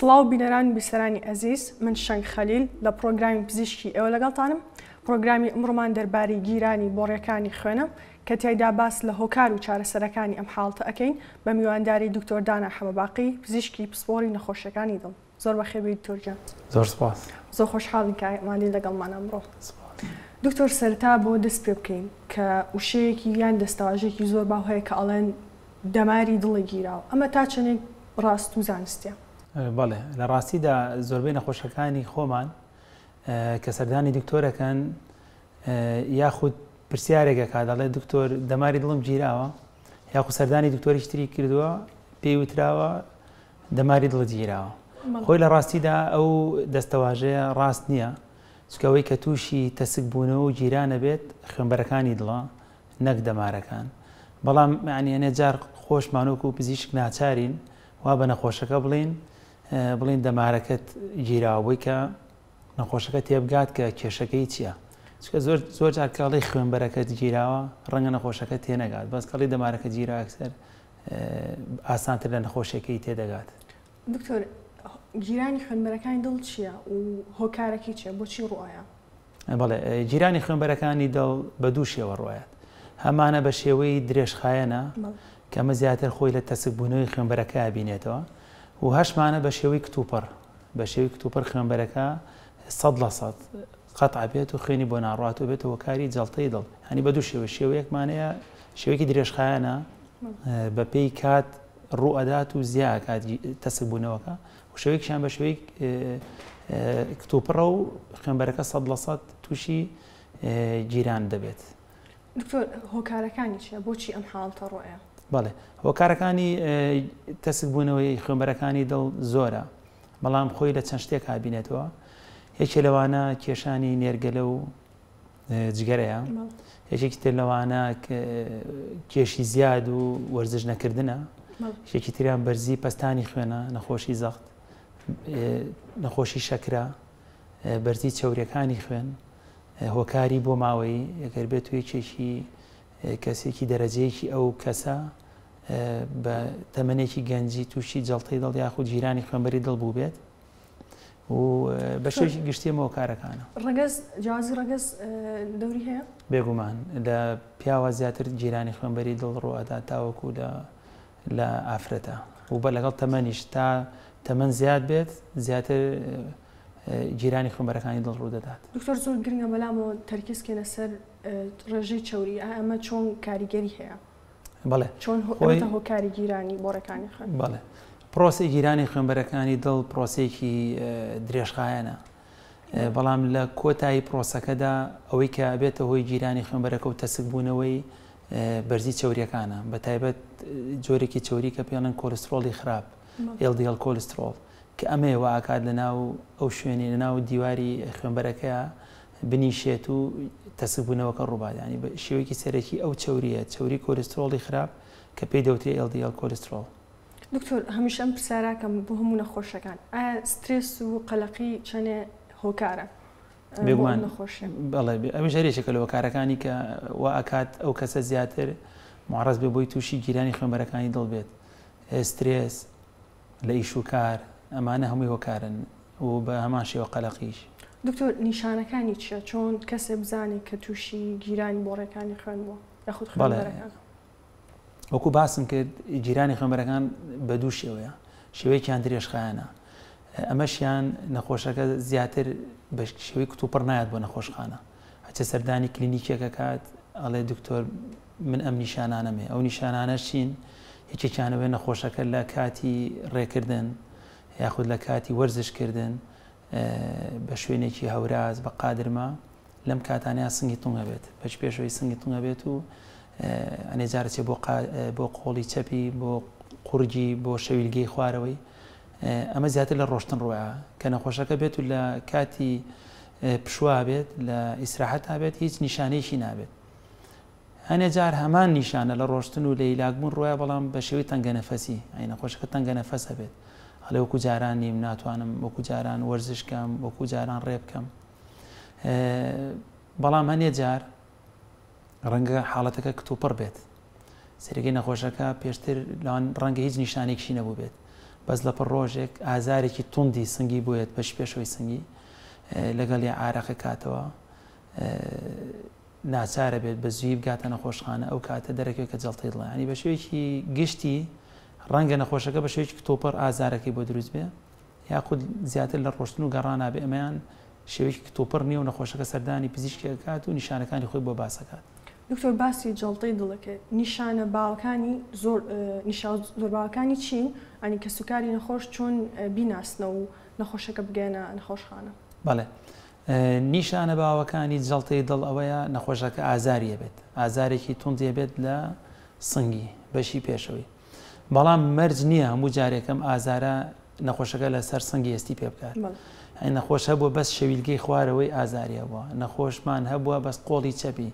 سڵاو بینەران و بیسەرانی ئەزیز، من شەنگ خەلیل لە پڕۆگرامی پزیشکی ئێوە لەگەڵتانم، پڕۆگرامی ئمڕۆمان دەربارەی گیرانی بۆڕیەکانی خوێنە کە تیایدا باس لە هۆکار و چارەسەرەکانی ئەم حاڵەتە ئەکەین بە میوانداری دکتۆر دانا حەمەباقی پزیشکی پسپۆڕی نەخۆشیەکانی دڵ. زۆر بەخێر بێی دکتۆر گیان. زۆر سپاس. زۆر خۆشحاڵین کە ئامادەی لەگەڵمان ئەمڕۆ. سپاس. دکتۆر سەرەتا بۆ دەست پێ بکەین کە وشەیەکی یان دەستەواژەیەکی زۆر باو هەیە کە ئەڵێن دەماری دڵی گیراوە ئەمە تا چەندێک ڕاست و زانستیە؟ بەڵێ لە ڕاستیدا زۆربەی نەخۆشەکانی خۆمان کە سەردانی دکتۆرەکەن یاخود پرسیارێک ئەکات دەڵێت دکتۆر دەماری دڵم گیراوە یاخود سەردانی دکتۆریش تری کردووە پێی وتراوە دەماری دڵت گیراوە. خۆی لە ڕاستیدا ئەو دەستەواژەیە ڕاست نییە، چونکە ئەوەی کە تووشی تەسک بوونەوە و گیران ئەبێت خوێنبەرەکانی دڵە نەک دەمارەکان. بەڵام یانی هەنێ جار خۆشمان وەکوو پزیشک ناچارین وا بە نەخۆشەکە بڵێین بڵێین دەمارەکەت گیراوە بۆی کە نەخۆشەکە تێبگات کە کێشەکەی چییە. چونکە زۆر زۆر جار کە ئەڵێی خوێنبەرەکەت گیراوە ڕەنگە نەخۆشەکە تێنەگات، بەس کە ئەڵێی دەمارەکەت گیراوە یەکسەر ئاسانتر لە نەخۆشیەکەی تێدەگات. دکتۆر گیرانی خوێنبەرەکانی دڵ چییە و هۆکارەکەی چییە بۆچی ڕوئەیا؟ بەڵێ گیرانی خوێنبەرەکانی دڵ بە دوو شێوە ڕوایەت هەمانە بە شێوەی درێژخایەنە کە ئەمە زیاتر خۆی لە تەسکبوونەوەی خوێنبەرەکە بینێتەوە و هەشمانە بە شێوەی کتوپڕ بە شێوەی کتوپڕ خوێنبەرەکە 100% قەتع بێت و خوێنی بۆ ناڕوات و بێتە هۆکاری جەڵتەی دڵ هەنی بە دوو شێوە شێوەیەکمانەیە شێوەیەکی درێژخایەنە بە پێی کات ڕوو ئەدات و زیا ئەکات تەسک بوونەوەکە و شێوەیەکیان بە شێوەی کتوپڕە و خوێنبەرەکە 100% تووشی گیران دەبێت. دکتۆر هۆکارەکانی چیە بۆچی ئەم حاڵەتە ڕوئەیا؟ بەڵێ هۆکارەکانی تەسک بوونەوەی خوێنبەرەکانی دڵ زۆرە بەڵام خۆی لە چەند شتێک ئابینێتەوە یەکێ لەوانە کێشانی نێرگەلە و جگەرەیە یەکێکی تر لەوانە کێشی زیاد و وەرزش نەکردنە یەکێکی تریان بەرزی پەستانی خوێنە نەخۆشی زەخت نەخۆشی شەکرە بەرزی چەوریەکانی خوێن هۆکاری بۆ ماوەی ئەگەر بێت و یەکێکی کەسێکی دەرەجەیەکی ئەو کەسە بە تەمەنێکی گەنجی تووشی جەڵتەی دڵ یاخود گیرانی خوێنبەری دڵ بووبێت و بە شێوەیەکی گشتی ئەمە هۆکارەکانە. ڕەگەز، جیاوازی ڕەگەز دەوری هەیە؟ بێگومان لە پیاوە زیاتر گیرانی خوێنبەری دڵ ڕووئەدات تاوەکو لە لە ئافرەتە و بە لەگەڵ تەمەنیش تا تەمەن زیاد بێت زیاتر گیرانی خوێنبەرەکانی دڵ ڕوودەدات. دکتۆر زۆر گرنگە بەلامەوە تەرکیز کەینە سەر ڕێژەی چەوری ئایا ئەمە چۆن کاریگەری هەیە؟ بەڵێ چۆن خۆی هۆکاری گیرانی بۆڕەکانی خوێن؟ بەڵێ پرۆسەی گیرانی خوێنبەرەکانی دڵ پرۆسەیەکی درێژخایەنە بەڵام لە کۆتایی پرۆسەکەدا ئەوەی کە ئەبێتە هۆی گیرانی خوێنبەرەکە و تەسکبوونەوەی بەرزی چەوریەکانە بە تایبەت جۆرێکی چەوری کە پێڵێن کۆلسترۆڵی خراپ LDL کۆلسترۆڵ کە ئەمەیە وا ئەکات لە ناو ئەو شوێنی لە ناو دیواری خوێنبەرەکەیا بنیشێت و تەسکبوونەوەکە ڕووبات یانی بە شێوەیەکی سەرەکی ئەو چەورییە چەوری کۆلسترۆڵی خراپ کە پێی دەوترێ LDL کۆلسترۆڵ. دکتۆر هەمیشە ئەم پرسیارەکەم بۆ هەموو نەخۆشەکان ئایا سترێس و قەلەقی چەنێ هۆکارە بۆ ئەم نەخۆشیە؟ بەڵێ ئەویش هەر یەکێکە لە هۆکارەکانی کە وا ئەکات ئەو کەسە زیاتر معرەز بێ بۆی تووشی گیرانی خوێنبەرەکانی دڵ بێت سترێس لە ئیش و کار ئەمانە هەمووی هۆکارن و بە هەمان شێوە قەلەقیش. دکتۆر نیشانەکانی چیە چۆن کەسێ بزانێ کە توشی گیرانی بۆڕیەکانی خوێن بووە یاخود خوێنبەرەکان؟ وەکو باسم کرد گیرانی خوێنبەرەکان بە دوو شێوەیە شێوەیەکیان درێژخایەنە ئەمەشیان نەخۆشەکە زیاتر بە شێوەی کتوپڕ نایەت بۆ نەخۆشخانە ئەچێ سەردانی کلینیکێک ئەکات ئەڵێ دکتۆر من ئەم نیشانانەم هەیە ئەو نیشانانەش چین یەکێکیان ئەوەیە نەخۆشەکە لە کاتی ڕێکردن یاخود لە کاتی وەرزشکردن بە شوێنێکی هەوراز بە قادرمە لەم کاتانەیە سنگی تونگ هەبێت بەچ پێشەوەی سنگی تونگ هەبێت و ئەنێ جارەچێ بۆ بۆ قۆڵی چەپی بۆ قورگی بۆ شەویلگەی خوارەوەی ئەمە زیاتر لە ڕۆشتن ڕوایە کە نەخۆشەکە بێت و لە کاتی پشوا بێت لە ئیسراحەتا بێت هیچ نیشانەیەکی نابێت هەنێ جار هەمان نیشانە لە ڕۆشتن و لە هیلاکبوون ڕوایە بەڵام بە شێوەی تەنگەنەفەسی ئەی نەخۆشەکە تەنگەنەفەس هەبێت ئەڵێ وەکو جاران نیم ناتوانم وەکو جاران وەرزش کەم وەکو جاران ڕێ بکەم بەڵام هەنێ جار ڕەنگە حاڵەتەکە کتوپڕ بێت سەرەکەی نەخۆشەکە پێشتر لەوان ڕەنگە هیچ نیشانێکشی نەبوو بێت بەس لە پڕ ڕۆژێک ئازارێکی توندی سنگی بۆیەت بەشی پێشەوەی سنگی لەگەڵی عارەقە کاتەوە ناچارە بێت بە زووی بگاتە نەخۆشخانە ئەو کاتە دەرەکەوێت کە جەڵتەی دڵە ینی بە شێوەیەکی گشتی ڕەنگە نەخۆشەکە بە شێوەیەکی کتوپڕ ئازارەکەی بۆ دروست بێ یاخود زیاتر لە ڕۆشتن و گەڕانا بێ ئەمەیان شێوەیەکی کتوپڕ نییە و نەخۆشەکە سەردانی پزیشکی ئەکات و نیشانەکانی خۆی بۆ باس ئەکات. دکتۆر باسی جەڵتەی دڵ ئەکەی نیشانە باوەکانی زۆر نیشا زۆر باوەکانی چین ئەنی کەسوکاری نەخۆش چۆن بیناسنەوە و نەخۆشەکە بگەیەنە نەخۆشخانە؟ بەڵێ نیشانە باوەکانی جەڵتەی دڵ ئەوەیە نەخۆشەکە ئازاری هەبێت، ئازارێکی توندی هەبێت لە سنگی بەشی پێشەوەی، بەڵام مەرج نییە هەموو جارێک ئەم ئازارە نەخۆشەکە لەسەر سنگی هەستی پێ بکات. نەخۆش هەبووە بەس شەویلگەی خوارەوەی ئازاری هەبووە، نەخۆشمان هەبووە بەس قۆڵی چەپی،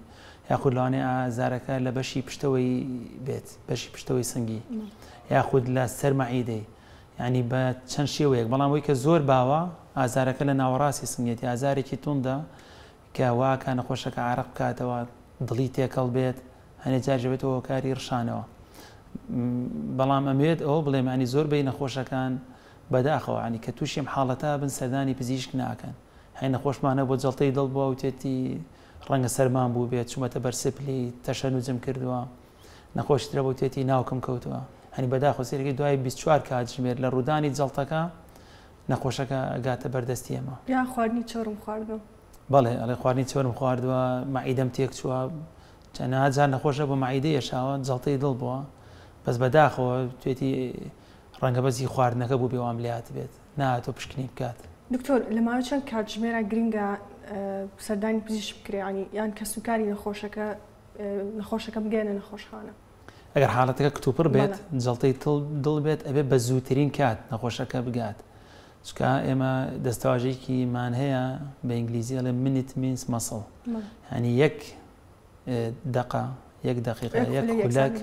یاخود لەوانەیە ئازارەکە لە بەشی پشتەوەی بێت، بەشی پشتەوەی سنگی، یاخود لە سەر مەعیدەی. یانی بە چەند شێوەیەک، بەڵام ئەوەی کە زۆر باوە ئازارەکە لە ناوەڕاستی سنگیەتی، ئازارێکی توندە کە واکا نەخۆشەکە عارەق بکاتەوە، دڵی تێکەڵ بێت، هەنێ جاریش دەبێتە هۆکاری ڕشانەوە. بەڵام ئەمەوێت ئەوە بڵێم یانی زۆربەی نەخۆشەکان بەداخەوە یانی کە تووشی ئەم حاڵەتە بن سەردانی پزیشک ناکەن. هەنێ نەخۆشمان هەبووە جەڵتەی دڵ بووە وتێتی ڕەنگە سەرمام بووبێت، چوومەتە بەر سپلی، تەشەنوجم کردووە. نەخۆشی ترە وتێتی ناوکم کەوتووە هەنی بەداخەوە سەیرەکەی دوای 24 کاتژمێر لە ڕوودانی جەڵتەکە نەخۆشەکە ئەگاتە بەردەستی ئێمە. یان خواردنی چەورم خواردووە. بەڵێ ئەڵێ خواردنی چەورم خواردووە مەعیدەم تێک چووە چەنەها جار نەخۆشە بۆ مەعیدەی ئێشاوە جەڵتەی دڵ بووە بەس بەداخەوە توێتی ڕەنگە بەس هی خواردنەکە بوو بێ وام لێ هاتبێت ناهاتووە پشکنین بکات. دکتۆر لە ماوەی چەند کاتژمێرا گرنگە سەردانی پزیشک بکرێ یانی یان کەسوکاری نەخۆشەکە نەخۆشەکە بگەیەنە نەخۆشخانە. ئەگەر حاڵەتەکە کتوپڕ بێت، جەڵتەی دڵ بێت، ئەبێت بە زووترین کات نەخۆشەکە بگات. چونکە ئێمە دەستەواژەیەکیمان هەیە بە ئینگلیزی ئەڵێ minute means muscle. یانی یەک دەقە، یەک دەقیقە، یەک خولەک،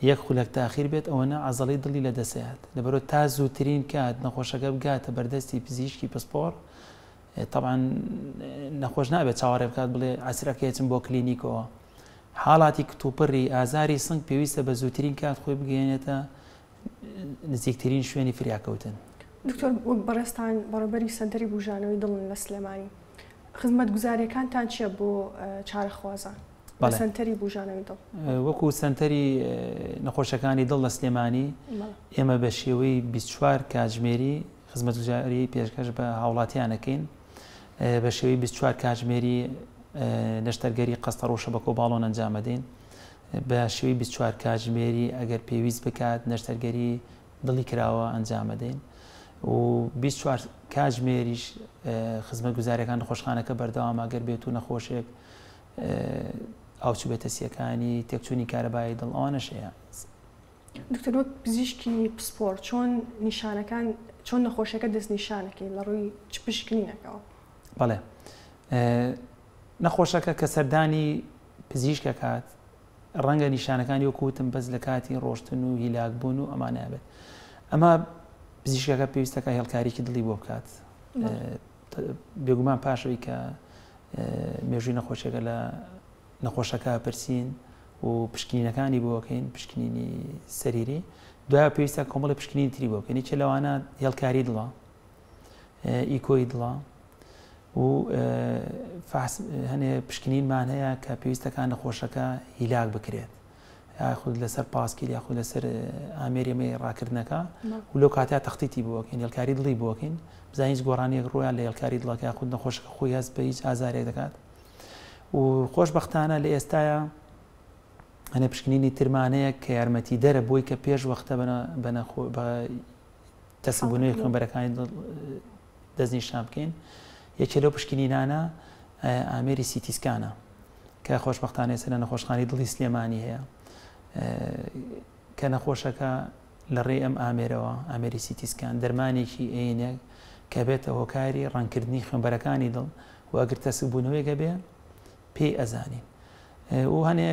یەک خولەک تاخیر بێت ئەوەنە عەزەڵەی دڵی لەدەستئەیات. لەبەرئەوە تا زووترین کات نەخۆشەکە بگاتە بەردەستی پزیشکی پسپۆڕ، تەبعەن نەخۆش نابێت چاوەڕێ بکات بڵێ عەسرەکەی ئەچم بۆ کلینیکەوە. حاڵاتی کتوپڕی ئازاری سنگ پێویستە بە زووترین کات خۆی بگەیەنێتە نزیکترین شوێنی فریاکەوتن. دکتۆر وەک بەڕێزتان بەڕێوبەری سەنتەری بوژانەوەی دڵن لە سلێمانی، خزمەتگوزارییەکانتان چییە بۆ چارەخوازان لە سەنتەری بوژانەوەی دڵ؟ وەکو سەنتەری نەخۆشەکانی دڵ لە سلێمانی ئێمە بە شێوەی 24 کاتژمێری خزمەتگوزاری پێشکەش بە هاوڵاتیان ئەکەین بە شێوەی 24 کاتژمێری نەشتەرگەری قەستەڕ و شەبەکە و باڵۆن ئەنجام ئەدەین بە شێوەی 24 کاتژمێری ئەگەر پێویست بکات نەشتەرگەری دڵی کراوە ئەنجام ئەدەین و 24 کاتژمێریش خزمەتگوزاریەکان نەخۆشخانەکە بەردەوامە گەر بێت و نەخۆشێک ئاوچوو بێتە سیەکانی تێکچوونی کارەبایی دڵ ئەوانەش هەیە. دکتۆر وەک پزیشکی پسپۆڕ چۆن نیشانەکان چۆن نەخۆشیەکە دەستنیشانەکەی لە ڕووی چ پشکنینەکەوە؟ بەڵێ نەخۆشەکە کە سەردانی پزیشکەکات ڕەنگە نیشانەکانی وەکو وتم بەس لە کاتی ڕۆشتن و هیلاک بوون و ئەمانە بێت ئەمە پزیشکەکە پێویستەکە هێڵکاریکی دڵی بۆ بکات بێگومان پاشەوەی کە مێژووی نەخۆشیەکە لە نەخۆشەکە پرسین و پشکنینەکانی بۆ ئەکەین، پشکنینی سەریری، دوایە پێویستە کۆمەڵی پشکنینی تری بۆ بکەین، یەکێ لەوانە هێڵکاری دڵە، ئیکۆی دڵە و فحص هەنێ پشکنینمان هەیە کە پێویستەکان نەخۆشەکە هیلاک بکرێت یاخود لەسەر پاسکیل یاخود لەسەر ئامێری ئەمەی ڕاکردنەکە و لەو کاتە تەختیتی بۆ ئەکەین هێڵکاری دڵی بۆ ئەکەین بزانین هیچ گۆڕانێک ڕوویان لە هێڵکاری دڵەکە یاخود نەخۆشەکە خۆی هەست بە هیچ ئازارێک دەکات و خۆشبەختانە لە ئێستایا هەنێ پشکنینی ترمان هەیە کە یارمەتیدەرە بۆی کە پێش وەختە بە تەسکبوونەوەی خوێنبەرەکانی دەستنیشان بکەین یەکێ لەو پشکنینانە ئامێری سیتیسکانە کە خۆشبەختانە ئێستا لە نەخۆشخانەی دڵی سلێمانی هەیە کە نەخۆشەکە لە ڕێی ئەم ئامێرەوە، ئامێری سیتی سکان، دەرمانێکی ئەیەنێ کە بێتە هۆکاری ڕەنگکردنی خوێنبەرەکانی دڵ و ئەگەر تەسکبوونەوەیەک هەبێ پێی ئەزانین. و هەنێ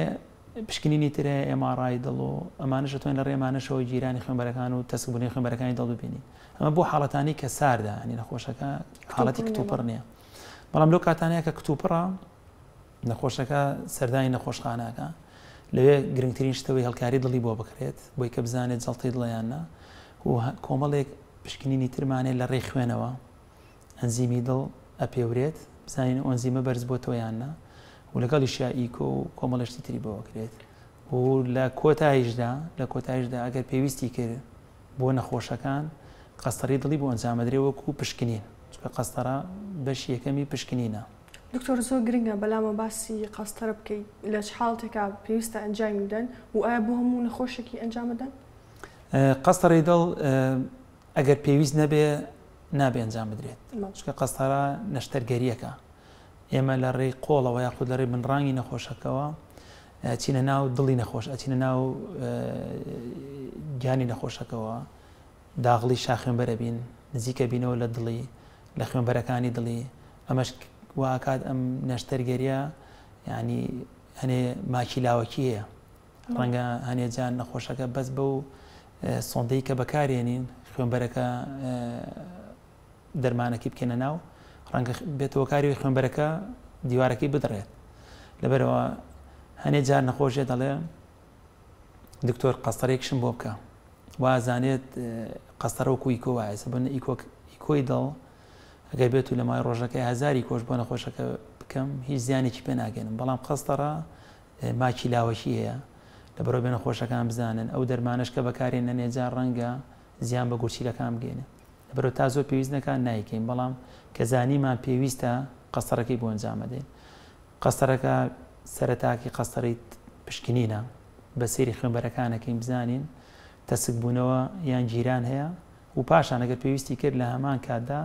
پشکنینی تر هەیە MRI دڵ و ئەمانەش ئەتوانین لە ڕێی ئەمانەشەوە گیرانی خوێنبەرەکان و تەسکبوونەوەی خوێنبەرەکانی دڵ ببینین. ئەمە بۆ حاڵەتانی کە ساردە، یانی نەخۆشەکە حاڵەتی کتوپڕ نییە. بەڵام لەو کاتانەیە کە کتوپڕە نەخۆشەکە سەردانی نەخۆشخانە ئەکا، لەوێ گرنگترین شت ئەوەی هێڵکاری دڵی بۆ بکرێت بۆی کە بزانێت جەڵتەی دڵە یان نا. و کۆمەڵێک پشکنینی ترمانێ لە ڕێی خوێنەوە ئەنزیمی دڵ ئەپێورێت بزانین ئەو ئەنزیمە بەرز بۆتەوە یان نا و لەگەڵیشیا ئیکۆ و کۆمەڵێ شتی تری بۆ ئەکرێت و لە کۆتاییشدا لە کۆتاییشدا ئەگەر پێویستی کرد بۆ نەخۆشەکان قەستەڕی دڵی بۆ ئەنجامەدرێ وەکو پشکنین چونکە قەستەڕە بەشی یەکەمی پشکنینە. دکتۆر زۆر گرنگە بەلامەوە باسی قەستەرە بکەیت لە چ حاڵەتێکا پێویستە ئەنجامی بدەن و ئایا بۆ هەموو نەخۆشێکی ئەنجامەدەن؟ قەستەڕی دڵ ئەگەر پێویست نەبێ نابێ ئەنجام بدرێت چونکە قەستەرە نەشتەرگەریەکە ئێمە لە ڕێی قۆڵەوە یاخود لە ڕێی بنڕانگی نەخۆشەکەوە ئەچینە ناو دڵی نەخۆش ئەچینە ناو گیانی نەخۆشەکەوە داغڵی شاخوێنبەرە بین نزیکە بینەوە لە دڵی لە خوێنبەرەکانی دڵی ئەمەش واکات ئەم نەشتەرگەریە ینی هەنێ ماکی لاوەکی هەیە ڕەنگە هەنێ جار نەخۆشەکە بەس بەو سۆندەی کە بەکارێنین خوێنبەرەکە دەرمانەکەی بکەینە ناو ڕەنگە بێتەوە کاری خوێنبەرەکە دیوارەکەی بدڕێت لەبەرەوە هەنێ جار نەخۆشێ دەڵێ دکتۆر قەستەرێکشم بۆ بکە وازانێت قەستەرە وەکو ئیکۆ وایە سەبن ئیکۆی دڵ ئەگەر بێت و لە مای ڕۆژەکەی هزاری کۆش بۆ نەخۆشەکە بکەم هیچ زیانێکی پێ ناگەێنم بەڵام قەستەڕە ماکی لاوەکی هەیە لەبەرئەوە بێ نەخۆشەکان بزانن ئەو دەرمانەش کە بەکارێن نەنێ جار ڕەنگە زیان بە گورچیلەکان بگەێنێ لەبەرئەوە تا زۆر پێویست نەکات نایکەین بەڵام کە زانیمان پێویستە قەستەڕەکەی بۆ ئەنجامەدەین قەستەرەکە سەرەتاکی قەستەڕی پشکنینە بە سەیری خوێنبەرەکانەکەین بزانین تەسکبوونەوە یان گیران هەیە و پاشان ئەگەر پێویستی کرد لە هەمان کاتدا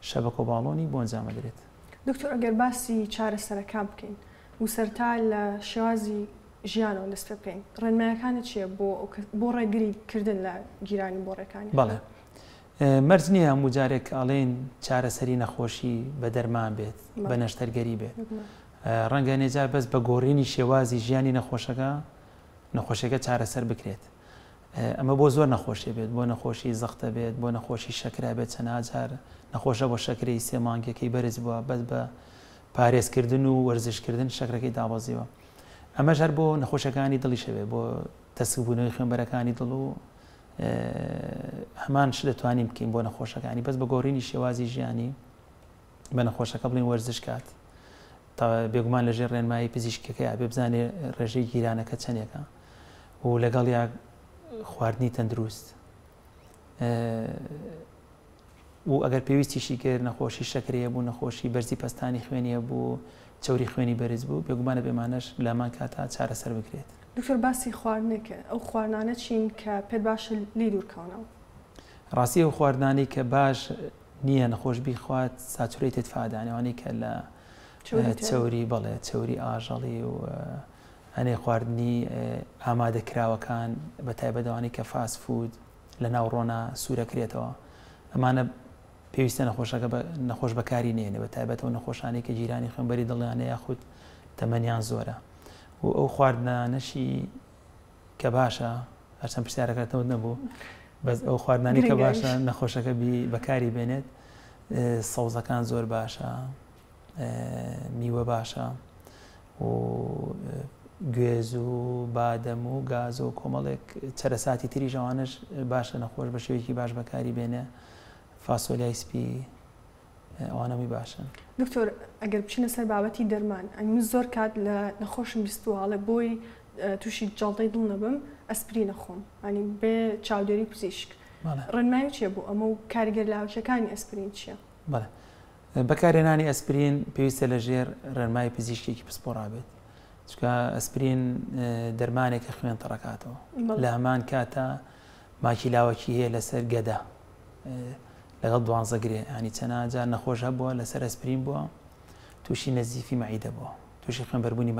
شەبەکە و باڵۆنی بۆ ئەنجامەدرێت. دکتۆر ئەگەر باسی چارەسەرەکان بکەین و سەرتا لە شێوازی ژیانەوە دەست پێ بکەین ڕێنمایەکانت چیە بۆ بۆ ڕێگری کردن لە گیرانی بۆڕیەکانی خوێن؟ بەڵێ مەرج نییە هەموو جارێک کە ئەڵێین چارەسەری نەخۆشی بە دەرمان بێت بە نەشتەرگەری بێت ڕەنگە نێجار بەس بە گۆڕینی شێوازی ژیانی نەخۆشەکە نەخۆشیەکە چارەسەر بکرێت ئەمە بۆ زۆر نەخۆشی بێت بۆ نەخۆشی زەختە بێت بۆ نەخۆشی شەکرە بێت چەنها جار نەخۆشە بۆ شەکرەی سێ مانگەکەی بەرز بووە بەس بە پارێزکردن و وەرزشکردن شەکرەکەی دابەزیوە ئەمەش هەر بۆ نەخۆشەکانی دڵیش هەبێت بۆ تەسکبوونەوەی خوێنبەرەکانی دڵ و هەمان شت دەتوانین بکەین بۆ نەخۆشەکانی بەس بە گۆڕینی شێوازی ژیانی بە نەخۆشەکە بڵین وەرزش کات تا بێگومان لەژێر ڕێنمایی پزیشکەکەی ئەبێ بزانێ ڕێژەی گیرانەکە چەندێکە و لەگەڵ یا خواردنی تەندروست و ئەگەر پێویستیشی کرد نەخۆشی شەکرەی هەبوو، نەخۆشی بەرزی پەستانی خوێنی هەبوو، چەوری خوێنی بەرز بوو، بێگومان ئەبێ ئەمانەش لەهەمان کاتا چارەسەر بکرێت. دکتۆر باسی خواردنێک کرد، ئەو خواردنانە چین کە پێت باشە لێی دوور کەونەوە؟ ڕاستی ئەو خواردنانەی کە باش نییە نەخۆش بیخوات saturated fat یانی ئەوانەی کە لە چەوری بەڵێ چەوری ئاژەڵی و هەنێ خواردنی ئامادەکراوەکان بە تایبەت ئەوانەی کە fast food لە ناو ڕۆنا سوورەکرێتەوە ئەمانە پێویستە نەخۆشەکە بە نەخۆش بەکاری نێنێ بە تایبەت ئەو نەخۆشانەی کە گیرانی خوێنبەری دڵیانە یاخود تەمەنیان زۆرە و ئەو خواردنانەشی کە باشە هەرچەند پرسیارەکەتەوە نەبوو بەس ئەو خواردنانی کە باشە نەخۆشەکە بەکاری بێنێت سەوزەکان زۆر باشە میوە باشە و گوێز و بادەم و گاز و کۆمەڵێک چەرەساتی تریش ئەوانەش باشە نەخۆش بە شێوەیەکی باش بەکاری بێنێ فاسۆلیای سپی ئەوانەمی باشن. دکتۆر ئەگەر بچینە سەر بابەتی دەرمان ئەنی من زۆر کات لە نەخۆشم بیستووە ئەڵێ بۆی تووشی جەڵتەی دڵ نەبم ئەسپرین ئەخۆم ئەنی بێ چاودێری پزیشک ڕێنمایی چیە بۆ ئەمە و کاریگەر لاوەکیەکانی ئەسپرین چیە؟ بەڵێ بەکارهێنانی ئەسپرین پێویستە لە ژێر ڕێنمایی پزیشکێکی پسپۆڕا بێت چونکە ئەسپرین دەرمانێکە خوێن تەڕەکاتەوە لە هەمان کاتا ماکی لاوەکی هەیە لەسەر گەدە لەگەڵ دوانزە گرێ ینی چەنا جار نەخۆش هەبووە لەسەر ئەسپرین بووە تووشی نەزیفی مەعیدە بووە تووشی خوێنبەربوونی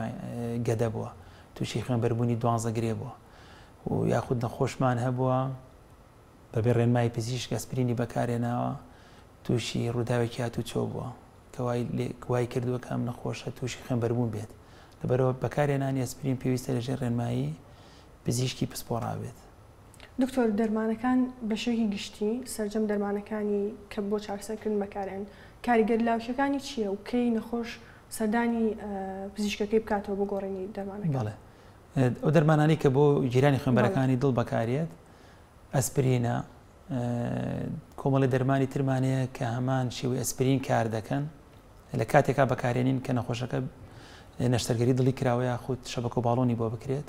گەدە بووە تووشی خوێنبەربوونی دوانزە گرێ بووە و یاخود نەخۆشمان هەبووە بەبێ ڕێنمایی پزیشک ئەسپرینی بەکارهێناوە تووشی ڕووداوێکی هاتووچۆ بووە کە وای کردووە کە ئەم نەخۆشە تووشی خوێنبەربوون بێت، لەبەرئەوە بەکارهێنانی ئەسپرین پێویستە لەژێر ڕێنمایی پزیشکی پسپۆڕا بێت. دکتۆر دەرمانەکان بە شێوەیەکی گشتی سەرجەم دەرمانەکانی کە بۆ چارەسەرکردن بەکارئێن کاریگەر لاوکیەکانی چییە و کەی نەخۆش سەردانی پزیشکەکەی بکاتەوە بۆ گۆڕینی دەرمانەکان؟ بەڵێ ئەو دەرمانانەی کە بۆ گیرانی خوێنبەرەکانی دڵ بەکارێت ئەسپرینە. کۆمەڵی دەرمانی ترمان هەیە کە هەمان شێوەی ئەسپرین کار دەکەن لە کاتێکا بەکارێنین کە نەخۆشەکە نەشتەرگەری دڵی کراوە یاخود شەبەکە و باڵۆنی بۆ بکرێت.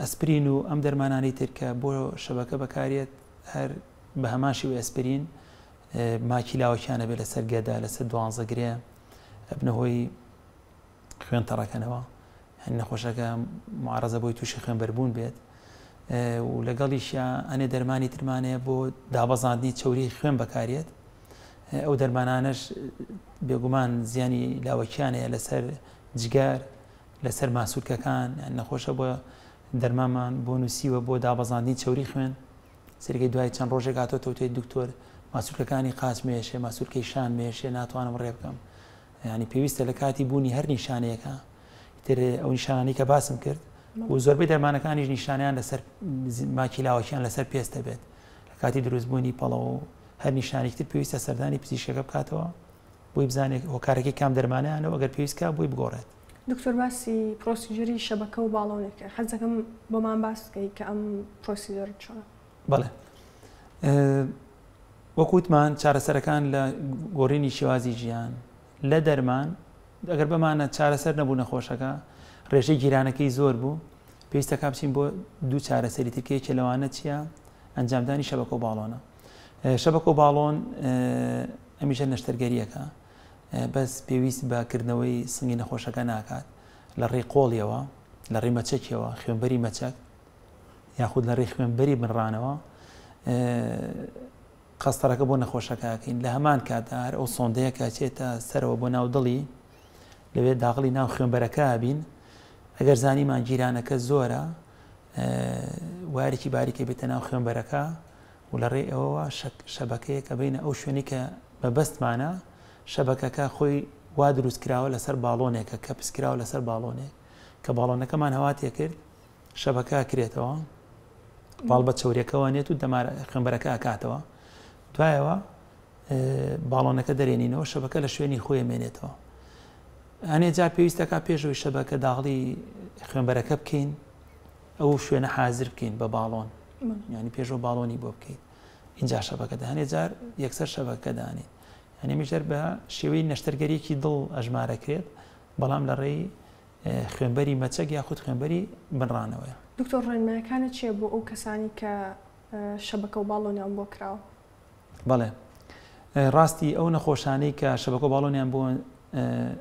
ئەسپرین و ئەم دەرمانانەی تر کە بۆ شەبەکە بەکارێت هەر بە هەمان شێوەی ئەسپرین ماکی لاوەکیان ئەبێت لەسەر گەدە، لەسەر دوانزە گرێ، ئەبنە هۆی خوێن تەڕەکەنەوە، هەنی نەخۆشەکە معرەزە بۆی تووشی خوێنبەربوون بێت و لەگەڵیشیا هەنێ دەرمانی ترمان هەیە بۆ دابەزاندنی چەوری خوێن بەکارێت. ئەو دەرمانانەش بێگومان زیانی لاوەکیان هەیە لەسەر جگەر، لەسەر ماسولکەکان، نەخۆشە بۆ دەرمانمان بۆ نووسیوە بۆ دابەزاندنی چەوری خوێن. سەیرکەی دوای چەند ڕۆژێک هاتۆتەوە تێ دکتۆر ماسولکەکانی قاچ مێشێ ماسولکەی شان مێشێ ناتوانم ڕێ بکەم ینی پێویستە لە کاتی بوونی هەر نیشانەیەکە تر ئەو نیشانانی کە باسم کرد و زۆربەی دەرمانەکانیش نیشانیان لەسەر ماکی لاوەکیان لەسەر پێستە بێت لە کاتی دروستبوونی پەڵەوە و هەر نیشانێکی تر پێویستە سەردانی پزیشکەکە بکاتەوە بۆی بزانێت هۆکارەکەی کام دەرمانیانەوە ئەگەر پێویست کا بۆی بگۆڕێت. دکتۆر باسی procedure ی شەبەکە و باڵۆنی کرد حەز دەکەم بۆمان باس بکەی کە ئەم procedure ە چۆنە؟ بەڵێ وەکو وتمان چارەسەرەکان لە گۆڕینی شێوازی ژیان لە دەرمان ئەگەر بەمانە چارەسەر نەبوو نەخۆشەکە ڕێژەی گیرانەکەی زۆر بوو پێویستە کا بچین بۆ دوو چارەسەری تر کە یەکێ لەوانە چییە ئەنجامدانی شەبەکە و باڵۆنە شەبەکە و باڵۆن ئەمیشە نەشتەرگەریەکە بەس پێویست بە کردنەوەی سنگی نەخۆشەکە ناکات لە ڕێی قۆڵیەوە، لە ڕێی مەچەکیەوە، خوێنبەری مەچەک، یاخود لە ڕێی خوێنبەری بنڕانەوە قەستەرەکە بۆ نەخۆشەکە ئەکەین. لە هەمان کاتدا هەر ئەو سۆندەیە کە ئەچێتە سەرەوە بۆ ناو دڵی، لەوێ داغڵی ناو خوێنبەرەکە ئەبین. ئەگەر زانیمان گیرانەکە زۆرە، وایەرێکی باریکە بێتە ناو خوێنبەرەکە و لە ڕێی ئەوەوە شەبەکەیەک ئەبەینە ئەو شوێنەی کە مەبەستمانە، شەبەکەکە خۆی وا دروست کراوە لەسەر باڵۆنێکە کەپس کراوە لەسەر باڵۆنێک کە باڵۆنەکەمان هەوا تێکرد شەبەکە ئەکرێتەوە باڵ بە چەوریەکەوە نێت و دەمار خوێنبەرەکە ئەکاتەوە دوایەوە باڵۆنەکە دەرێنینەوە شەبەکە لە شوێنی خۆی مێنێتەوە هەنێ جار پێویستەکە پێشەوەی شەبەکە داغڵی خوێنبەرەکە بکەین ئەو شوێنە حازر بکەین بە باڵۆن ینی پێشەوە باڵۆنی بۆ بکەیت ئینجا شەبەکە دە هەنێ جار یەکسەر شەبەکە دانێت یانی ئەمیش هەر بە شێوەی نەشتەرگەریەکی دڵ ئەژمارەکرێت بەڵام لە ڕێی خوێنبەری مەچەک یاخود خوێنبەری بنڕانەوەیە. دکتۆر ڕێنمایەکانت چیە بۆ ئەو کەسانی کە شەبەکە و باڵۆنیان بۆ کراوە؟ بەڵێ ڕاستی ئەو نەخۆشانەی کە شەبەکە و باڵۆنیان بۆ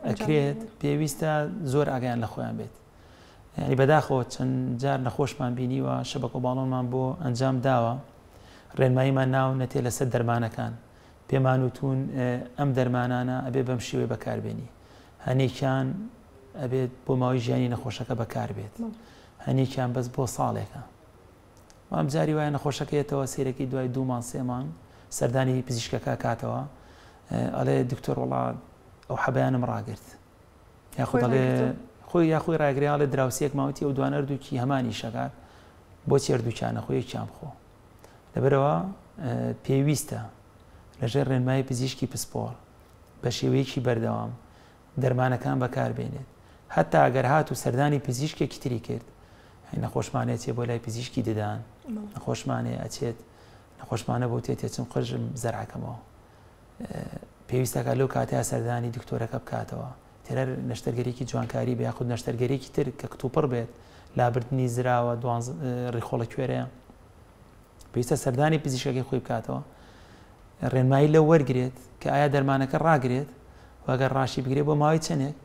ئەکرێت پێویستە زۆر ئاگایان لە خۆیان بێت. یانی بەداخەوە چەند جار نەخۆشمان بینیوە شەبەکە و باڵۆنمان بۆ ئەنجام داوە ڕێنماییمان ناونەتێ لەسەر دەرمانەکان پێمان وتوون ئەم دەرمانانە ئەبێ بەم شێوەیە بەکاربێنی هەنێکیان ئەبێت بۆ ماوەی ژیانی نەخۆشەکە بەکاربێت هەنێکیان بەس بۆ ساڵێکە بەڵام جاری وایە نەخۆشەکە یەتەوە سیرەکەی دوای دوو مانگ سێ مانگ سەردانی پزیشکەکە کاتەوە ئەڵێ دکتۆر وڵا ئەو حەبیانم ڕاگرت یاخود ئەڵێ خۆی یاخۆی ڕاگرێ ئەڵێ دراوسێک ماوتی ئەو دوانە هەردووکی هەمانی شەکات بۆچی هەردووکیانە خۆ یەکیان بخۆ لەبەرئەوە پێویستە لەژێر ڕێنمایی پزیشکی پسپۆڕ بە شێوەیەکی بەردەوام دەرمانەکان بەکاربێنێت هەتا ئەگەر هات و سەردانی پزیشکێکی تری کرد نەخۆشمانێ ئەچێت بۆ لای پزیشکی ددان نەخۆشمانێ ئەچێت نەخۆشمانە بۆ تێت تێچم قژم زەرعەکەمەوە پێویستەکە لەو کاتەیە سەردانی دکتۆرەکە بکاتەوە تێرەر نەشتەرگەریکی جوانکاری بێ یاخود نەشتەرگەریکی تر کە کتوپڕ بێت لابردنی زراوە دوانز ڕیخۆڵە کوێرەیە پێویستە سەردانی پزیشکەکەی خۆی بکاتەوە ڕێنمایی لەو وەرگێت کە ئایا دەرمانەکە ڕاگرێت وەگەر ڕاشی بگرێت بۆ ماوەی چەندێک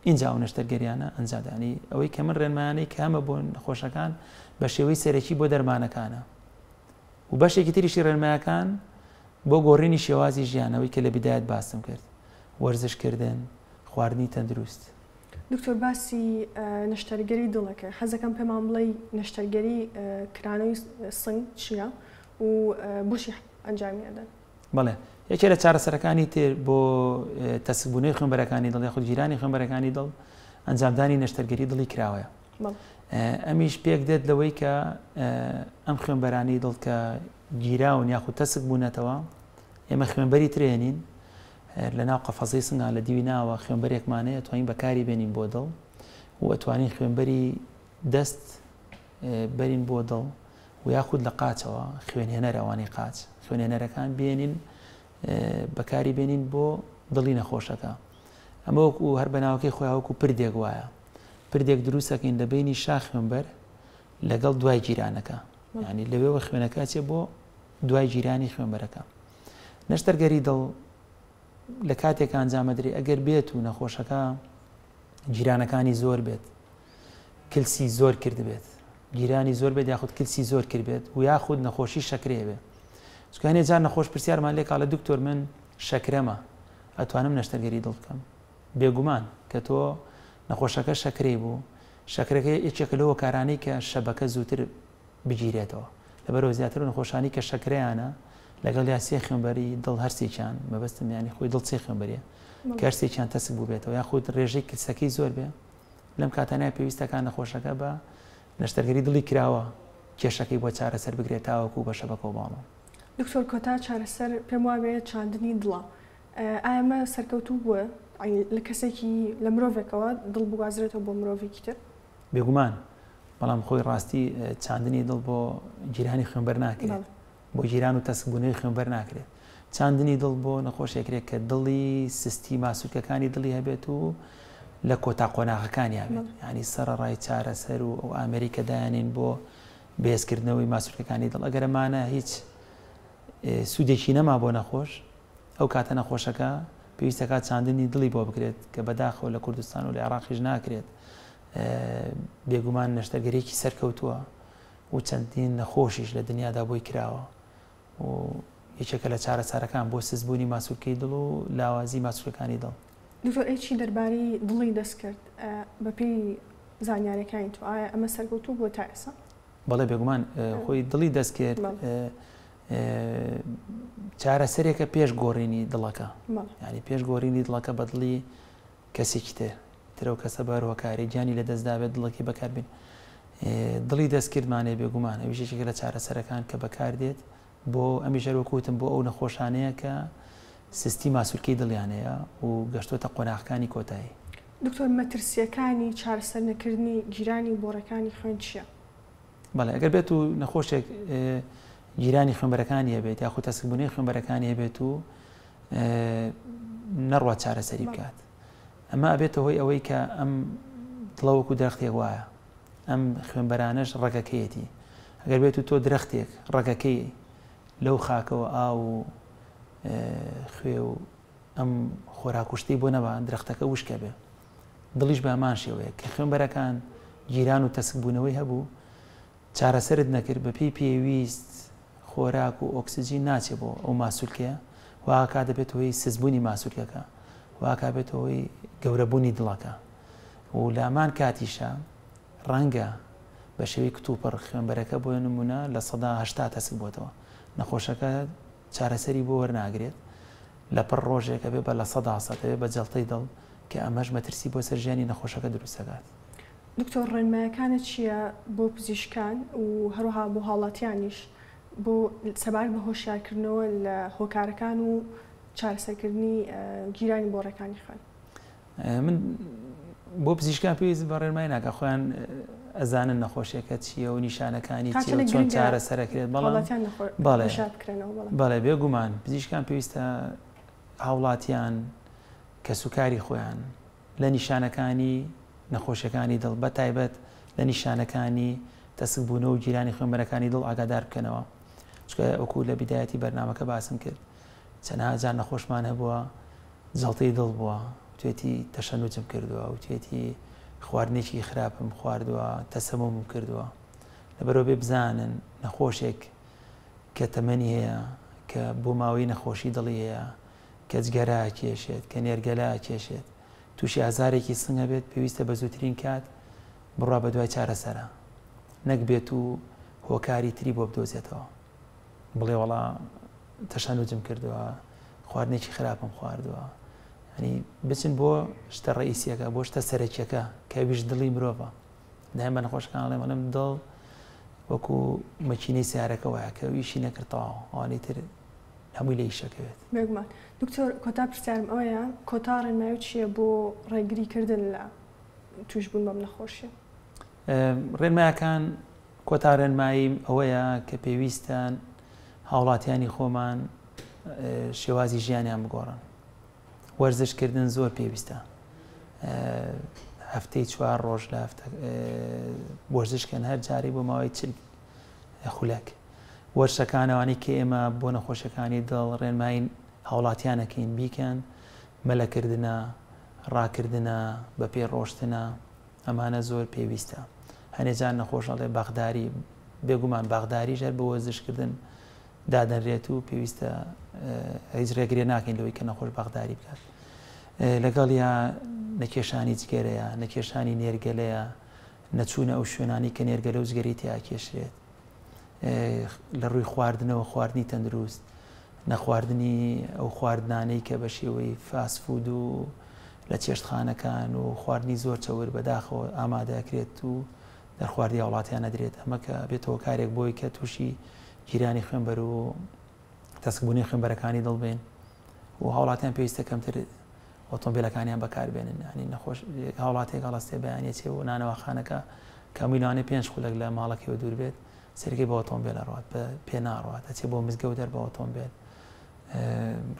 اینجا ئەو نەشتەرگەریانە ئەنجامدانی ئەوەی کە من ڕێنمایانەی کە هەمە بۆ نەخۆشەکان بە شێوەی سەرەکی بۆ دەرمانەکانە و بەشێکی تریشی ڕێنمایەکان بۆ گۆڕینی شێوازی ژیانەوەی کە لە بدایەت باسم کرد وەرزشکردن خواردنی تەندروست. دکتۆر باسی نەشتەرگەری دڵ ئەکەی حەزەکەم پێمان بڵێی نەشتەرگەری کرانەوەی سنگ چییە و بۆچی ئەنجامی ئەدەن؟ بەڵێ یەکێ لە چارەسەرەکانی تر بۆ تەسکبوونەوەی خوێنبەرەکانی دڵ یاخود گیرانی خوێنبەرەکانی دڵ ئەنجامدانی نەشتەرگەری دڵی کراوەیە ئەمیش پێک دێت لەوەی کە ئەم خوێنبەرانی دڵ کە گیراون یاخود تەسک بوونەتەوە ئێمە خوێنبەری ترێنین لە ناو قەفەزەی سنگا لە دیوی ناوە خوێنبەرێکمان هەیە ئەتوانین بەکاری بێنین بۆ دڵ و ئەتوانین خوێنبەری دەست بەرین بۆ دڵ و یاخود لە قاچەوە خوێنهێنەر ئەوانەی قاچ خوێنهێنەرەکان بێنین بەکاری بێنین بۆ دڵی نەخۆشەکە ئەمە وەکو هەر بەناوەکەی خۆیان وەکو پردێک وایە پردێک دروستەکەین لە بینی شا خوێنبەر لەگەڵ دوای گیرانەکە ینی لەوێوە خوێنەکە چێ بۆ دوای گیرانی خوێنبەرەکە نەشتەرگەری دڵ لە کاتێک ئەنجامەدرێ ئەگەر بێت و نەخۆشەکە گیرانەکانی زۆر بێت کلسی زۆر کردبێت گیرانی زۆر بێت یاخود کلسی زۆر کردبێت و یاخود نەخۆشی شەکرەیە بێت چونکە هەنێ جار نەخۆش پرسیارمان لێ کاڵێ دکتۆر من شەکرەمە ئەتوانم نەشتەرگەری دڵ بکەم بێگومان کە تۆ نەخۆشەکە شەکرەی بوو شەکرەکە یەکێکە لەو هۆکارانەی کە شەبەکە زووتر بگیرێتەوە لەبەرەوە زیاتر نەخۆشانی کە شەکرەیانە لەگەڵ یا سێ خوێنبەری دڵ هەرسێکیان مەبەستم ینی خۆی دڵ سێ خوێنبەریە کە هەرسێکیان تەسک بووبێتەوە یاخود ڕێژەی کلسەکەی زۆر بێ لەم کاتانە پێویستەکان نەخۆشەکە بە نەشتەرگەری دڵی کراوە کێشەکەی بۆ چارەسەر بکرێت تاوەکو بە شەبەکەوە باڵۆ. دکتۆر کۆتا چارەسەر پێم وابێ چاندنی دڵە ئایا ئەمە سەرکەوتوو بووە لە کەسێکی لە مرۆڤێکەوە دڵ بگوازرێتەوە بۆ مرۆڤێکی تر؟ بێگومان بەڵام خۆی ڕاستی چاندنی دڵ بۆ گیرانی خوێنبەر ناکرێت بۆ گیران و تەسکبوونەوەی خوێنبەر ناکرێت. چاندنی دڵ بۆ نەخۆشێکرێت کە دڵی سستی ماسولکەکانی دڵی هەبێت و لە کۆتا قۆناغەکانیا بێت یعنی سەرەڕای چارەسەر و ئەو ئامێری کە دایانین بۆ بەهێزکردنەوەی ماسولکەکانی دڵ ئەگەر ئەمانە هیچ سوودێکی نەما بۆ نەخۆش ئەو کاتە نەخۆشەکە پێویستەکات چاندنی دڵی بۆ بکرێت کە بەداخەوە لە کوردستان و لە عێراقیش ناکرێت بێگومان نەشتەرگەریەکی سەرکەوتووە و چەندین نەخۆشیش لە دنیادا بۆی کراوە و یەکێکە لە چارەسەرەکان بۆ سستبوونی ماسولکەی دڵ و لاوازی ماسولکەکانی دڵ. دکتۆر ئەی چی دەربارەی دڵی دەستکرد بەپێی زانیاریەکانی تۆ ئایا ئەمە سەرکەوتوو بووە تا ئێستا؟ بەڵێ بێگومان خۆی دڵی دەستکرد چارەسەرێکە پێش گۆڕینی دڵەکە ینی پێش گۆڕینی دڵەکە بە دڵی کەسێکی تر تر ئەو کەسە بە هەر هۆکارێک گیانی لەدەست دابێت دڵەکەی بەکاربێن دڵی دەستکردمانەیە بێگومان ئەویش یەکێکە لە چارەسەرەکان کە بەکاردێت بۆ ئەمیش هەر وەکو وتم بۆ ئەو نەخۆشانەیە کە سستی ماسولکەی دڵیان هەیە و گەشتۆتە قۆناغەکانی کۆتایی. دکتۆر مەترسییەکانی چارەسەر نەکردنی گیرانی بۆڕەکانی خوێن چییە؟ بەڵێ ئەگەر بێت و نەخۆشێک گیرانی خوێنبەرەکانی هەبێت یاخود تەسکبوونەوەی خوێنبەرەکانی هەبێت و نەڕوات چارەسەری بکات ئەمە ئەبێتە هۆی ئەوەی کە ئەم دڵە وەکو درەختێک وایە ئەم خوێنبەرانەش ڕەگەکەیەتی ئەگەر بێت و تۆ درەختێک ڕەگەکەی لەو خاکەوە ئاو و خوێ و ئەم خۆراکوشتەی بۆ نەبا درەختەکە وشکە بێ دڵیش بە هەمان شێوەیە کە خوێنبەرەکان گیران و تەسکبوونەوەی هەبوو چارەسەرت نەکرد بەپێی پێویست خۆراک و ئۆکسجین ناچێ بۆ ئەو ماسولکەیە واکا دەبێتە هۆی سستبوونی ماسولکەکە واکا بێتە هۆی گەورەبوونی دڵەکە و لامان کاتیشە ڕەنگە بە شێوەی کتوپڕ خوێنبەرەکە بۆ نمونە 80% تەسک بۆتەوە نەخۆشەکە چارەسەری بۆ وەرناگرێت لە پڕ ڕۆژێک ئەبێ بە 100% ئەبێ بە جەڵتەی دڵ کە ئەمەش مەترسی بۆ سەر ژیانی نەخۆشەکە دروست دەکات. دکتۆر ڕێنمایەکانت چییە بۆ پزیشکان و هەروەها بۆ هاوڵاتیانیش بۆ سەبارەت بە هۆشیارکردنەوە لە هۆکارەکان و چارەسەرکردنی گیرانی بۆڕەکانی خوێن؟ من بۆ پزیشکان پێویست بە ڕێنمایی ناکە خۆیان ئەزانن نەخۆشیەکە چییە و نیشانەکانی چییە و چۆن چارەسەرەکرێت بەڵام بەڵێ بەڵێ بێگومان پزیشکان پێویستە هاوڵاتیان کەسوکاری خۆیان لە نیشانەکانی نەخۆشیەکانی دڵ بە تایبەت لە نیشانەکانی تەسکبوونەوە و گیرانی خوێنبەرەکانی دڵ ئاگادار بکەنەوە چونکە وەکو لە بیدایەتی بەرنامەکە باسم کرد چەندها جار نەخۆشمان هەبووە جەڵتەی دڵ بووە وتێتی تەشەنوجم کردووە وتێتی خواردنێکی خراپم خواردووە تەسەمومم کردووە لەبەرەوە بێ بزانن نەخۆشێک کە تەمەنی هەیە کە بۆ ماوەی نەخۆشی دڵی هەیە کە جگەرە ئەکێشێت، کە نێرگەلە ئەکێشێت، تووشی ئازارێکی سنگ ئەبێت، پێویستە بە زووترین کات بڕوا بە دوای چارەسەرا، نەک بێت و هۆکاری تری بۆ بدۆزێتەوە، بڵێ وەڵا تەشەنوجم کردووە، خواردنێکی خراپم خواردووە، یانی بچن بۆ شتە ڕەئیسیەکە، بۆ شتە سەرەکیەکە کە ئەویش دڵی مرۆڤە. دایم بە نەخۆشەکان ئەڵێم، ئەڵێم دڵ وەکو مەکینەی سیارەکە وایە کە ئیشی نەکرد تەواو، ئەوانی تر هەمووی لە ئیشەکەوێت. بێگومان. دکتۆر کۆتا پرسیارم ئەوەیە کۆتا ڕێنماییت چییە بۆ ڕێگری کردن لە تووشبوون بەم نەخۆشیە؟ ڕێنمایەکان کۆتا ڕێنماییم ئەوەیە کە پێویستە هاوڵاتیانی خۆمان شێوازی ژیانیان بگۆڕن. وەرزش کردن زۆر پێویستە. هەفتەی چوار ڕۆژ لە هەفتە وەرزش کەن هەر جارێک بۆ ماوەی 40 خولەک. وەرزشەکان ئەوانەی کە ئێمە بۆ نەخۆشەکانی دڵ ڕێنمایین هاوڵاتیان ئەکەین بیکەن، مەلەکردنە، ڕاکردنە، بەپێ ڕۆشتنە، ئەمانە زۆر پێویستە. هەنێ جار نەخۆش ئەڵێ باخداری، بێگومان باخداریش هەر بە وەرزشکردن دادەنرێت و پێویستە هیچ ڕێگرێ ناکەین لەوەی کە نەخۆش باخداری بکات. لەگەڵیا نەکێشانی جگەرەیە، نەکێشانی نێرگەلەیە، نەچوونە ئەو شوێنانەی کە نێرگەلە و جگەرەی تیا ئەکێشرێت. لە ڕووی خواردنەوە خواردنی تەندروست، نەخواردنی ئەو خواردنانەی کە بە شێوەی فاست فود و لە چێشتخانەکان و خواردنی زۆر چەور بەداخەوە ئامادە ئەکرێت و دەرخواردی هاوڵاتیان نەدرێت ئەمە کە بێتە هۆکارێک بۆی کە تووشی گیرانی خوێنبەر و تەسکبوونی خوێنبەرەکانی دڵ بین و هاوڵاتیان پێویستە کەمتر ئۆتۆمبیلەکانیان بەکاربێنن ینی نەخۆش هاوڵاتێک هەڵەستێ بەیانە چێ و نانەواخانەکە کەمووی لەوانەیە پێنج خولەک لە ماڵەکەیەوە دوور بێت سەرەکەی بە ئۆتۆمبێل ئەڕوات بە پێ ناڕوات ئەچێ بۆ مزگەوت هەر بە ئۆتۆمبێل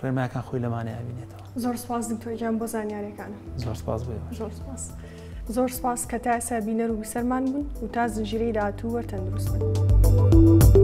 ڕێنمایەکان خۆی لەمانەیە ئەبینێتەوە. زۆر سپاس دکتۆر گیان بۆ زانیاریەکانت. زۆر سپاس بۆ ئێوەش. زۆر سپاس. زۆر سپاس کە تا ئێستا بینەر و بیسەرمان بوون و تا زنجیرەی داهاتوو وەر تەندروست بن.